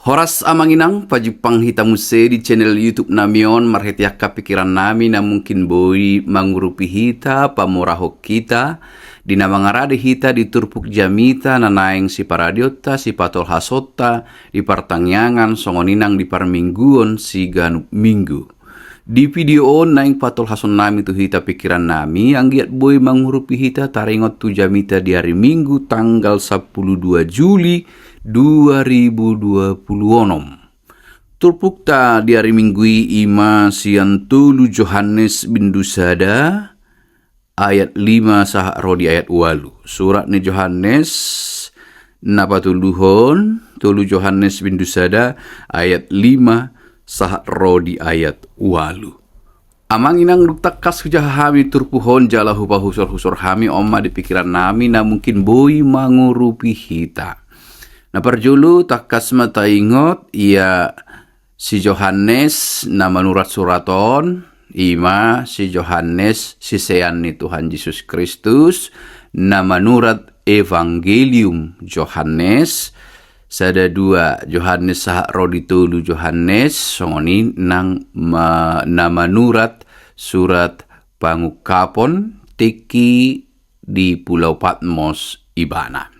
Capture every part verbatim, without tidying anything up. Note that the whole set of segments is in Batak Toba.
Horas amang inang, pajumpang hita muse di channel YouTube nami on, marhite angka pikiran nami na mungkin boi mangurupi hita, pamurahon hita, di na mangarade hita di turpuk jamita na naeng siparadionta, sipatolhasonta, di partangiangan songon i nang di parmingguon siganup minggu. Di video on naeng patolhason nami tu hita pikiran nami, anggiat boi mangurupi hita taringot tu jamita di ari Minggu tanggal sampulu dua Juli dua ribu dua puluh onom. Turpukta di ari Minggu i ima sian tolu Johannes bindu sada ayat lima sahat ro di ayat ualu. Surat ni Johannes na patoluhon, tolu Johannes bindu sada ayat lima sahat ro di ayat ualu. Amang inang, dung tangkas hujaha hami turpuk on jala hupahusorhusor hami, on ma di pikiran nami na mungkin boi mangurupi hita. Na parjolo tangkas ma taingot ia si Johannes na manurat surat on, ima si Johannes sisean ni Tuhan Jesus Kristus, na manurat Evangelium Johannes, sada dua Johannes sahat ro di tolu Johannes, songon i nang ma-, na manurat surat Pangungkapon tingki di Pulau Patmos ibana.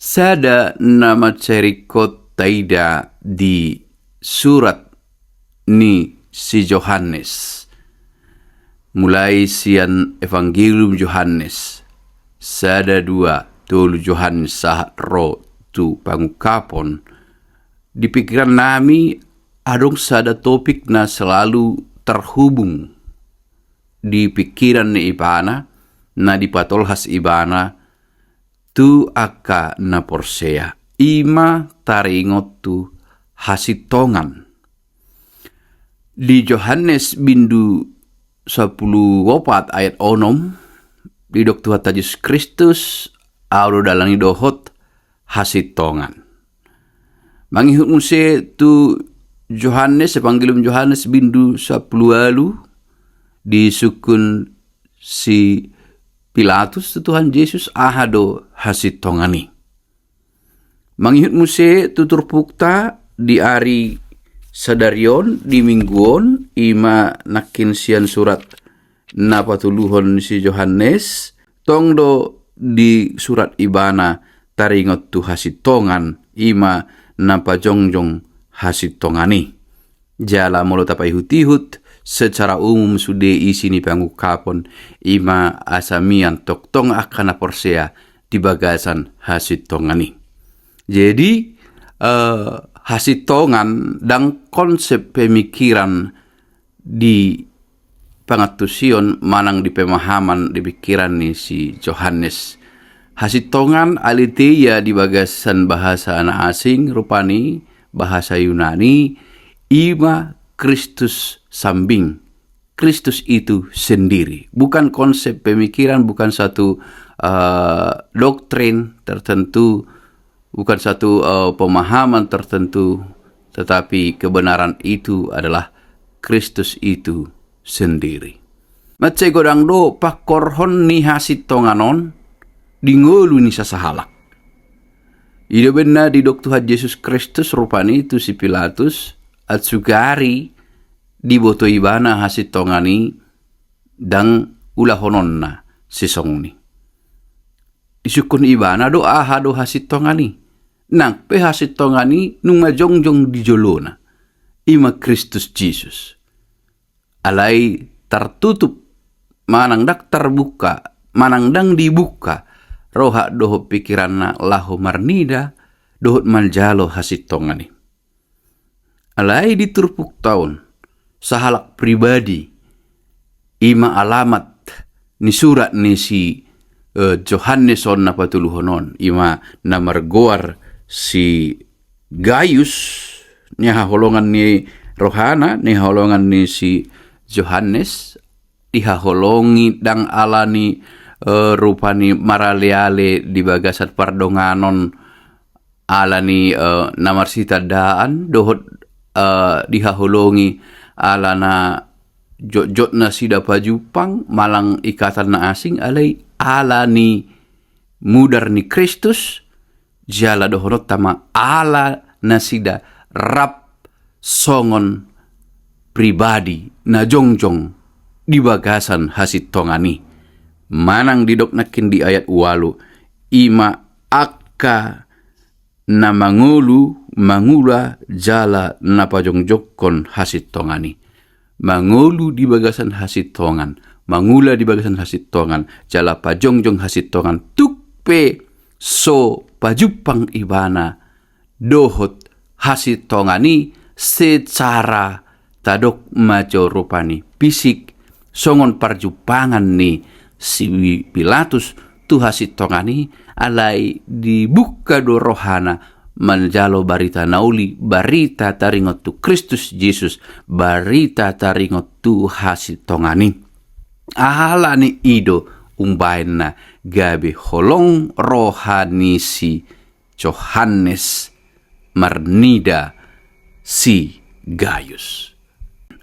Sada na mansai ringkot taida di surat ni si Johannes. Mulai sian Evangelium Johannes, sada dua tolu Johannes sahat ro tu Pangungkapon, di pikiran nami adong sada topik na selalu terhubung di pikiran ni ibana, na dipatolhas ibana tu angka na porsea, ima taringot tu hasintongan. Di Johannes bindu sampulu opat ayat onom, didok Tuhanta Jesus Kristus, Ahu do dalan i dohot hasintongan. Mangihut muse tu Johannes, Evangelium Johannes bindu sampulu ualu, disungkun si Pilatus tu Tuhan Jesus, aha do hasintongan i. Mangihut muse tu turpukta di ari sadari on, di Minggu on, ima nangkin sian surat na patoluhon si Johannes, tong do di surat ibana taringot tu hasintongan, ima na pajongjong hasintongan i. Jala molo tapaihutihut, secara umum sude isi ni Pangungkapon, ima asa mian tongtong angka na porsea di bagasan hasintongan i. Jadi, eh, hasintongan ndang konsep pemikiran di pangantusion manang di pemahaman di pikiran ni si Johannes. Hasintongan aletheia di bagasan bahasa na asing, rupani bahasa Yunani, ima Kristus sambing, Kristus itu sendiri. Bukan konsep pemikiran, bukan satu, eh, doktrin tertentu, bukan satu, eh, pemahaman tertentu, tetapi kebenaran itu adalah Kristus itu sendiri. Mansai godang do pangkorhon ni hasintongan on di ngolu ni sasahalak. I do umbahen na didok Tuhan Jesus Kristus rupani tu si Pilatus, aut sugari diboto ibana hasintongan i, ndang ulahononna sisongon i. Disungkun ibana do aha do hasintongan i. Nang pe hasintongan i nunga jongjong di jolona, ima Kristus Jesus. Alai tartutup, manang ndang tarbuka, manang ndang dibuka roha dohot pikiranna laho marnida dohot manjalo hasintongan i. Alai di turpukta on, sahalak pribadi, ima alamat ni surat ni si, eh, Johannes on na patoluhon on, ima na margoar si Gayus, nihaholongan ni rohana, nihaholongan ni si Johannes, dihaholongi ndang ala ni, eh, rupani maraleale di bagasan pardonganon, ala ni, eh, na marsitandaan dohot, eh, dihaholongi ala na jotjot nasida pajumpang manang ikatan na asing, alai ala ni mudar ni Kristus, jala dohononta ma ala nasida rap songon pribadi na jongjong di bagasan hasintongan i. Manang didok nangkin di ayat ualu, i ma angka na mangolu, mangula jala na pajongjongkon hasintongan i. Mangolu di bagasan hasintongan, mangula di bagasan hasintongan, jala pajongjong hasintongan, tung pe so pajumpang ibana dohot hasintongan i secara tadok ma jo rupani fisik, songon parjumpangan ni si Pilatus tu hasintongan i, alai dibuka do rohana manjalo barita na uli, barita taringot tu Kristus Jesus, barita taringot tu hasintongan i. Alani i do umbaen na gabe holong roha ni si Johannes marnida si Gayus.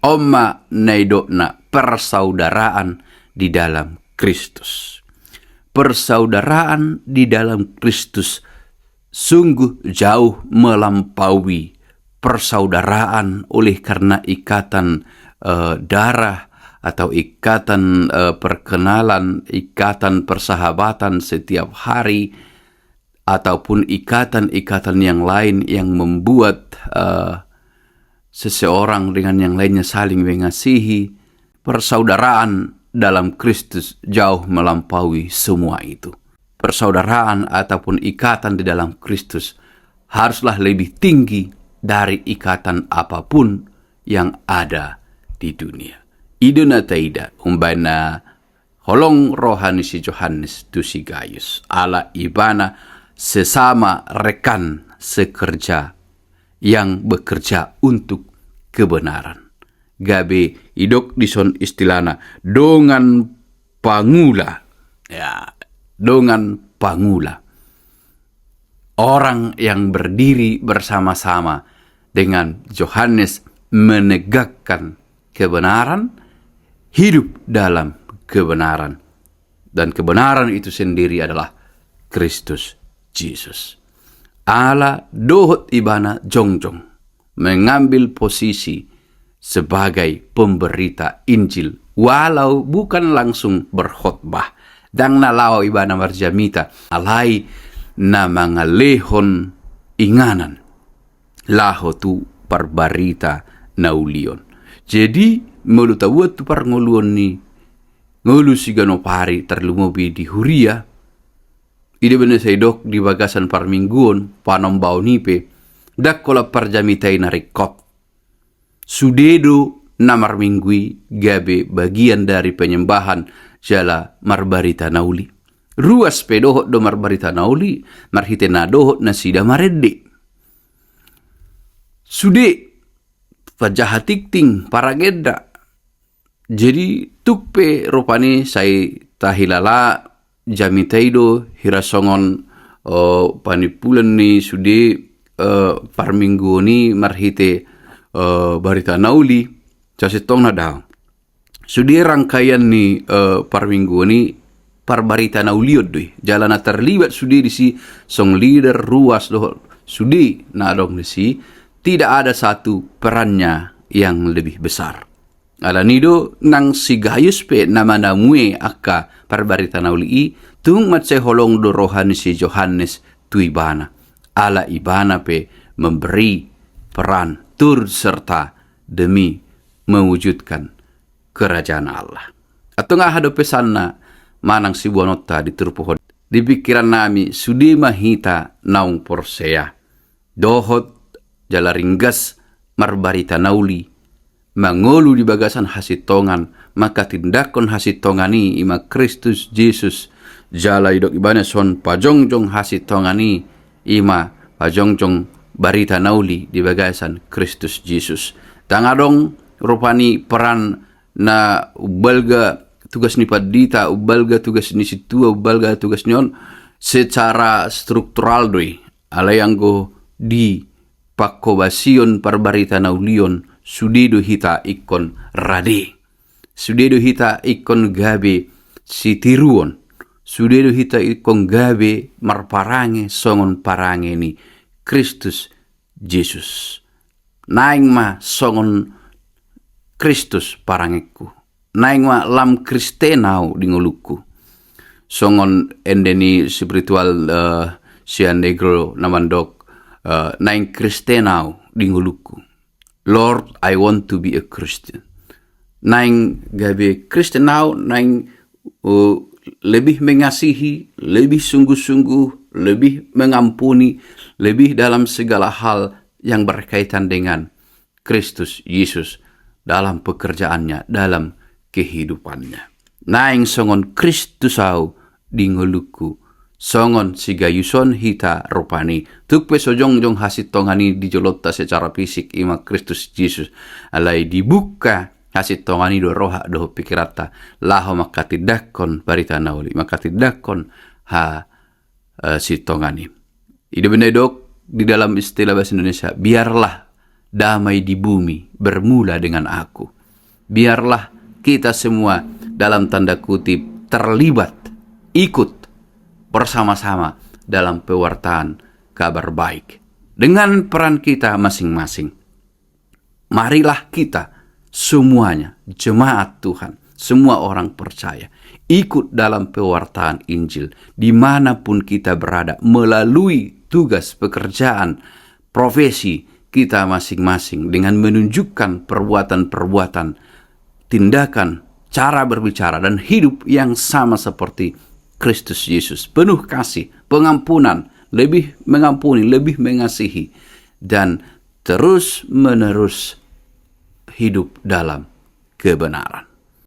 On ma na nidokna persaudaraan di dalam Kristus. Persaudaraan di dalam Kristus sungguh jauh melampaui persaudaraan oleh karena ikatan, eh, darah atau ikatan, eh, perkenalan, ikatan persahabatan setiap hari, ataupun ikatan-ikatan yang lain yang membuat, eh, seseorang dengan yang lainnya saling mengasihi. Persaudaraan dalam Kristus jauh melampaui semua itu. Persaudaraan ataupun ikatan di dalam Kristus haruslah lebih tinggi dari ikatan apapun yang ada di dunia. I do na taida umbaen na holong roha ni si Johannes tu si Gayus, ala ibana sesama rekan sekerja yang bekerja untuk kebenaran. Gabe didok dison istilahna dongan pangula. Ya, dongan pangula. Orang yang berdiri bersama-sama dengan Johannes menegakkan kebenaran, hidup dalam kebenaran. Dan kebenaran itu sendiri adalah Kristus Jesus. Ala dohot ibana jongjong mengambil posisi sebagai pemberita Injil, walau bukan langsung berkhotbah. Ndang na laho ibana marjamita, alai na mangalehon inganan laho tu parbarita na uli on. Jadi, molo tabuat tu parngoluon ni ngolu siganup ari, tarlumobi di huria, i do umbaen na sai didok di bagasan parmingguon, panombaon i pe, ndang holan parjamita i na ringkot. Sude do na marminggu i gabe bagian dari penyembahan jala marbarita na uli. Ruas pe dohot do marbarita na uli marhite na dohot nasida marende. Sude, panjaha tingting, paragenda. Jadi tung pe rupani sai tahilala jamita i do hira songon, eh, panimpulan ni sude, eh, parmingguon i marhite, eh, barita na uli, sasintongna daong. Sude rangkaian ni, eh, parmingguon i parbarita na ulion do i. Jala na terlibat sude disi songon leader, ruas dohot sude na adong disi, tidak ada satu perannya yang lebih besar. Alani do nang si Gayus pe na manamue angka parbarita na uli i, tung mansai holong do roha ni si Johannes tu ibana. Ala ibana pe memberi peran turut serta demi mewujudkan kerajaan Allah. Antong aha do pesanna manang siboanonta di turpuk on? Di pingkiran nami, sude ma hita naung porsea dohot jala ringgas marbarita na uli, mangolu di bagasan hasintongan, manghatindanghon hasintongan i, i ma Kristus Jesus, jala didok ibana dison pajongjong hasintongan i, i ma pajongjong barita na uli di bagasan Kristus Jesus. Ndang adong rupani peran na umbalga tugas ni pandita, umbalga tugas ni sintua, umbalga tugas ni on secara struktural do i. Alai anggo di panghobasion parbarita na uli on, sude do hita ingkon rade. Sude do hita ingkon gabe sitiruon. Sude do hita ingkon gabe marparange songon parange ni Kristus Jesus. Naeng ma songon Kristus parangeku. Naeng ma lam Kristen au di ngolungku. Songon ende ni spiritual uh, sian Negro na mandok, uh, naeng Kristen au di ngolungku. Lord, I want to be a Christian. Naeng gabe Kristen au, naeng uh, lebih mengasihi, lebih sungguh-sungguh, lebih mengampuni, lebih dalam segala hal yang berkaitan dengan Kristus Yesus dalam pekerjaannya, dalam kehidupannya. Naeng songon Kristus au di ngolungku, songon si Gayus on hita rupani. Tung pe so jongjong hasintongan i di jolonta secara fisik, ima Kristus Yesus. Alai dibuka hasintongan i do roha dohot pikiranta laho mangkatindangkon barita na uli, mangkatindangkon ha uh, sintongan i. Ida benda dok di dalam istilah bahasa Indonesia, biarlah damai di bumi bermula dengan aku. Biarlah kita semua dalam tanda kutip terlibat, ikut bersama-sama dalam pewartaan kabar baik dengan peran kita masing-masing. Marilah kita semuanya, jemaat Tuhan, semua orang percaya, ikut dalam pewartaan Injil dimanapun kita berada melalui tugas, pekerjaan, profesi kita masing-masing dengan menunjukkan perbuatan-perbuatan, tindakan, cara berbicara, dan hidup yang sama seperti Kristus Yesus. Penuh kasih, pengampunan, lebih mengampuni, lebih mengasihi, dan terus-menerus hidup dalam kebenaran.